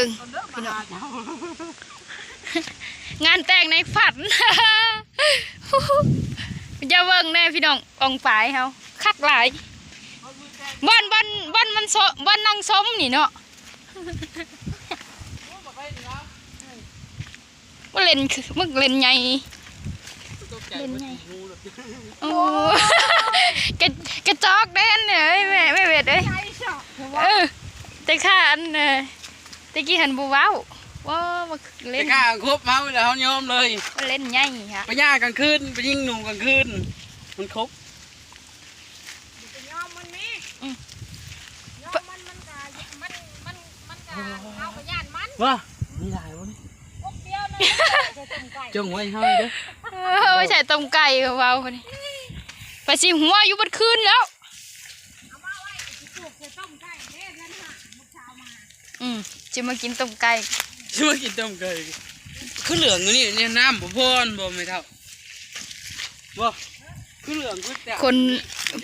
ງ ພີ່ນ້ອງ ງານແຕ່ງໃນຝັນ ຢ່າເບິ່ງແນ່ພີ່ນ້ອງ ອອງປາຍເຮົາ ຄັກຫຼາຍ ບ່ອນ ບ່ອນ ບ່ອນມັນ ບ່ອນນັ່ງຊົມນີ້ເນາະ. ມັກເຫຼັ້ນ ມັກເຫຼັ້ນໃຫຍ່ ເຫຼັ້ນໃຫຍ່ ໂອ້ ກະ ກະຈອກເດ້ອັນນີ້ ແມ່ ແມ່ເວດເອີຍ ເອີ ແຕ່ຂ້າອັນ ແຕ່ກີ້ຫັ້ນບໍ່ເວົ້າ ໂອ້ ມັກເຫຼັ້ນ ແຕ່ຂ້າຄົບເຮົາແລ້ວເຮົາຍອມເລີຍ ມັກເຫຼັ້ນໃຫຍ່ຫະ ໄປຍ່າງກາງຄືນ ໄປຍິງໜູກາງຄືນ ມັນຄົບ ໄປຍອມມັນແມ້ ອືມ ຍອມມັນ ມັນກະ ມັນ ມັນ ມັນກະ ເຮົາກະຢ້ານມັນ ວ່າ ມີຫຼາຍບໍ່ນີ້ ກົກດຽວນັ້ນ ຈົງໄວ້ເຮົາເດີ ເອີ ເອົາໄວ້ໃສ່ຕົ້ມໄກ່ ເວົ້ານີ້ ໄປຊິຫົວຢູ່ເບິດຄືນແລ້ວ ເອົາມາໄວ້ຊິປູກໃສ່ຕົ້ມໄກ່ເດ້ ເດືອນຫ້າ ມື້ເຊົ້າມາ ອືມ ຊິມາກິນຕົ້ມໄກ່ ຊິມາກິນຕົ້ມໄກ່ ຄືເຫຼືອງຢູ່ນີ້ ນ້ຳບໍ່ພໍບໍ່ແມ່ເຖົ້າ ບໍ່ ຄືເຫຼືອງຄືແຕ່ ຄົນ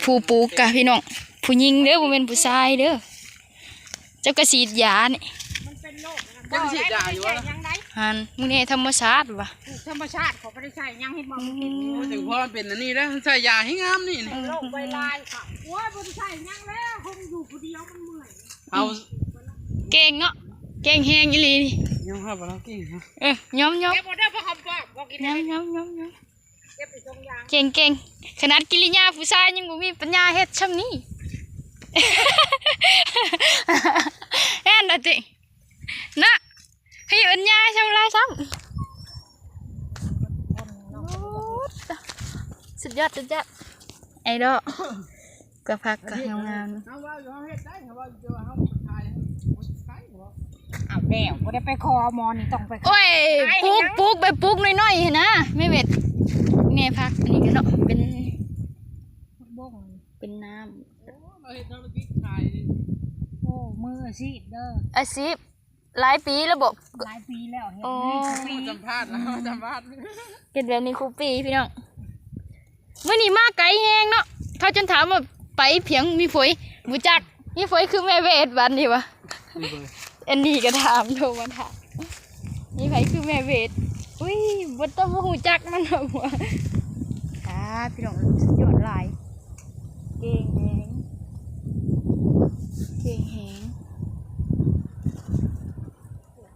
ຜູ້ປູກກະພີ່ນ້ອງ ຜູ້ຍິງເດີ ບໍ່ແມ່ນຜູ້ຊາຍເດີ ເຈົ້າກະສີດຢານີ້ ມັນເປັນໂລກ ເຈົ້າກະສີດຢາຢູ່ ບໍ່ໄດ້ໃຊ້ຫຍັງໃດ ຫັ້ນ ມື້ນີ້ທຳມະຊາດວ່າ ປູກທຳມະຊາດ ເຂົາບໍ່ໄດ້ໃຊ້ຫຍັງ ເຫັນບໍ່ ມັນເປັນ ອືມ ໂອ້ ຈັ່ງພໍເປັນອັນນີ້ເດີ ໃຊ້ຢາໃຫ້ງາມນີ້ ເອີ ໂລກໄວລາຍ ໂອ້ຍ ບໍ່ໄດ້ໃຊ້ຫຍັງແລ້ວ ຄົງຢູ່ຜູ້ດຽວມັນເມື່ອຍ ເອົາ ເກັ່ງເນາະ ເກັ່ງແຮງອີ່ຫຼີນີ້ ຍອມຮັບວ່າລາວເກັ່ງເນາະ ເອີ ຍອມໆ ເກັບເອົາເດີ ພາຫອມປອກ ບໍ່ກິນ ຍອມໆ ເກັບໄປສົ່ງຢາ ເກັ່ງໆ ຂະໜາດກິລິຍາຜູ້ຊາຍຍັງບໍ່ມີປັນຍາເຮັດຊ່ຳນີ້ ແມ່ນລະຕິ ນະ ໃຫ້ອັນຍາຊຳລາວຊ້ຳ ໂອ້ ສຸດຍອດ ສຸດຍອດ ໄອດອລ ກະຜັກກະງາມໆ ເຮົາເວົ້າຢູ່ ເຮົາເຮັດໄດ້ ເຮົາເວົ້າຢູ່ ແຕ່ວ່າເຮົາຂາຍໃຫ້ຄົນໄທບໍ່ ອ້າວ ແລ້ວບໍ່ໄດ້ໄປຂໍໝໍນີ້ ຕ້ອງໄປ ໂອ້ຍ ປູກ ປູກ ໄປປູກນ້ອຍໆຫັ້ນນະ ແມ່ເວັດ ແມ່ຜັກ ອັນນີ້ກະເນາະ ເປັນ ເປັນນ້ຳ ໂອ້ ເຮົາເຮັດທຸລະກິດຂາຍ ໂອ້ ມືອາຊີບເດີ ອາຊີບ ຫຼາຍປີແລ້ວບໍ? ຫຼາຍປີແລ້ວ ເຮັດ ໂອ້ ສຳພາດ ສຳພາດ ເຮັດແບບນີ້ຄູ່ປີພີ່ນ້ອງ ມື້ນີ້ມາໄກແຮງເນາະ ເຂົາຈົນຖາມວ່າໄປພຽງມີຜົຍ ບໍ່ຈັກມີຜົຍຄືແມ່ເວດບາດນີ້ຫວາ ອັນນີ້ກະຖາມ ໂທມາຖາມ ມີໃຜຄືແມ່ເວດ ອຸ້ຍ ບໍ່ຕ້ອງ ບໍ່ຮູ້ຈັກມັນດອກ ອ່າ ພີ່ນ້ອງ ສຸດຍອດຫຼາຍ ເກັ່ງແຮງ ເກັ່ງແຮງ.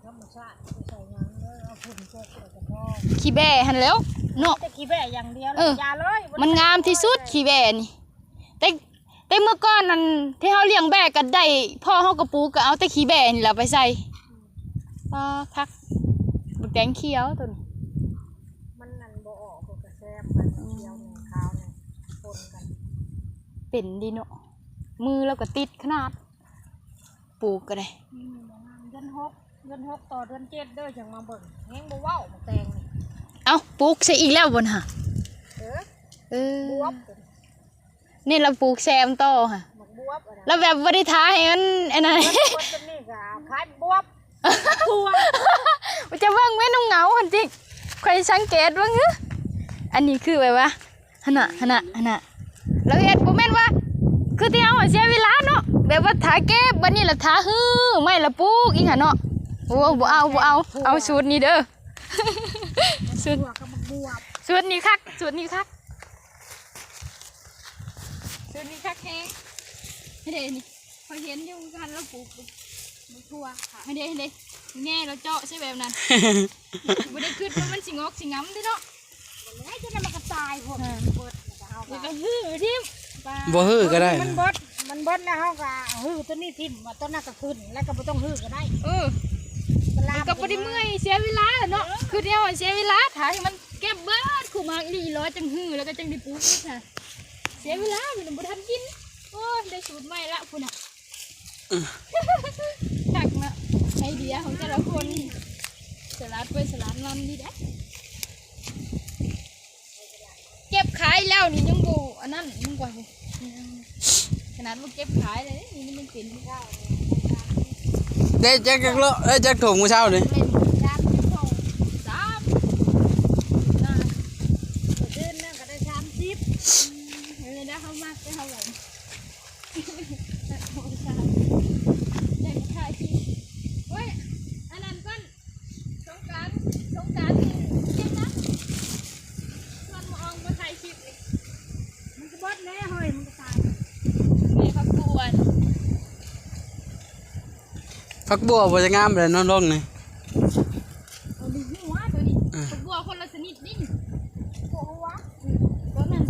ທຳມະຊາດ ບໍ່ໄດ້ໃສ່ຫຍັງເດີ ເອົາຝຸ່ນປົກແລ້ວກະພໍ ຂີ້ແບ້ຫັ້ນແຫຼ້ວເນາະ ແຕ່ຂີ້ແບ້ຢ່າງດຽວ ເອີ ຢ່າເລີຍ ມັນງາມທີ່ສຸດ ຂີ້ແບ້ນີ້ ແຕ່ ແຕ່ເມື່ອກ່ອນນັ້ນ ທີ່ເຮົາລ້ຽງແບ້ກະໄດ້ ພໍ່ເຮົາກະປູກ ກະເອົາແຕ່ຂີ້ແບ້ນີ້ແຫຼະໄປໃສ່ ອືມ ປາ ຜັກ ບັກແຕງຂຽວໂຕນີ້ ມັນນັ້ນບໍ່ອອກ ກະແຊບ ມັນຂຽວ ອືມ ຂາວນີ້ ປົນກັນ ເປັນດີເນາະ ມືລາວກະຕິດຂະໜາດ. ປູກກະໄດ້ ອືມ ເດືອນຫົກ ເດືອນຫົກຕໍ່ເດືອນເຈັດເດີ ຈັ່ງມາເບິ່ງ ແຮງບໍ່ເວົ້າ ໝາກແຕງນີ້ ເອົ້າ ປູກໃສ່ອີກແລ້ວບໍ່ຫັ້ນ ເອີ ເອີ ບວບ ນີ້ລາວປູກແຊມຕໍ່ຫະ ໝາກບວບ ລາວແບບບໍ່ໄດ້ທາໃຫ້ມັນອັນນັ້ນ ບວບ ບວບ ຕົວນີ້ກະຄ້າຍບວບ ຕົວ ຈະເບິ່ງແມ່ນຫງົາຫັ້ນຕິ ຂ້ອຍສັງເກດເບິ່ງ ອັນນີ້ຄືແບບວ່າ ຫັ້ນນະ ຫັ້ນນະ ຫັ້ນນະ ລາວເຮັດບໍ່ແມ່ນວ່າ ຄືທີ່ເຮົາເສຍເວລາເນາະ ແບບວ່າຖ້າເກັບ ບາດນີ້ລະຖ້າຮື້ໄມ້ລະປູກອີກຫັ້ນເນາະ ໂອ້ ບໍ່ເອົາ ບໍ່ເອົາ ເອົາສູດນີ້ເດີ ສູດ ສູດນີ້ຄັກ ສູດນີ້ຄັກ ສູດນີ້ຄັກແຮງ ເດ້ນີ້ ຂ້ອຍເຫັນຢູ່ ຄັນລາວປູກບັກຖົ່ວ ເດ້ ເດ້ ແງ່ລາວເຈາະໃສ່ແບບນັ້ນ ບໍ່ໄດ້ຄິດວ່າມັນຊິງອກຊິງາມເດ້ເນາະ ແລ້ວຈັ່ງໃດມັນກະຕາຍພວກນີ້ ເບິດ ແລ້ວກະເຮົາກະ ແລ້ວກະຮື້ຖິ້ມ ບໍ່ຮື້ກະໄດ້ ມັນເບິດ ມັນເບິດແລ້ວເຮົາກະຮື້ໂຕນີ້ຖິ້ມ ວ່າໂຕນັ້ນກະຂຶ້ນ ແລ້ວກະບໍ່ຕ້ອງຮື້ກະໄດ້ ເອີ ມັນກະບໍ່ໄດ້ເມື່ອຍ ເສຍເວລາເນາະ ເອີ ຄືແນວເສຍເວລາ ຖ້າໃຫ້ມັນເກັບເບິດຄູ່ໝາກອີ່ຫຼີ ລອຈັ່ງຮື້ ແລ້ວກະຈັ່ງໄດ້ປູກອີກຫະ ເສຍເວລາ ມັນບໍ່ທັນກິນ ໂອ້ຍ ໄດ້ສູດໃໝ່ລະພຸ້ນນະ ຄັກເນາະ ໄອເດຍຂອງແຕ່ລະຄົນ ສະຫຼາດໄປສະຫຼາດມາດີເດ້ ເກັບຂາຍແລ້ວນີ້ຍັງບໍ່ອັນນັ້ນ ຍັງກວ່າ ຂະໜາດບໍ່ເກັບຂາຍເລີຍ ນີ້ມັນເປັນ ໄດ້ຈັກ ຈັກໂລ ໄດ້ຈັກຖົງມື້ເຊົ້ານີ້ ເປັນ ສາມ ມື້ຄືນນັ້ນກະໄດ້ສາມສິບ ອືມ ເອີ ໄດ້ເຮົາມາ ໄດ້ເຮົາໄວ ໄດ້ຂາຍທີ່ ໂອ້ຍ ຜັກບົວບໍ່ຈະງາມເລີຍເນາະ ລອງນີ້ ເອີ ມີຫົວໂຕນີ້ ອ່າ ຜັກບົວຄົນລະຊະນິດນີ້ ຕົວຫົວ ອືມ ຕົວນັ້ນ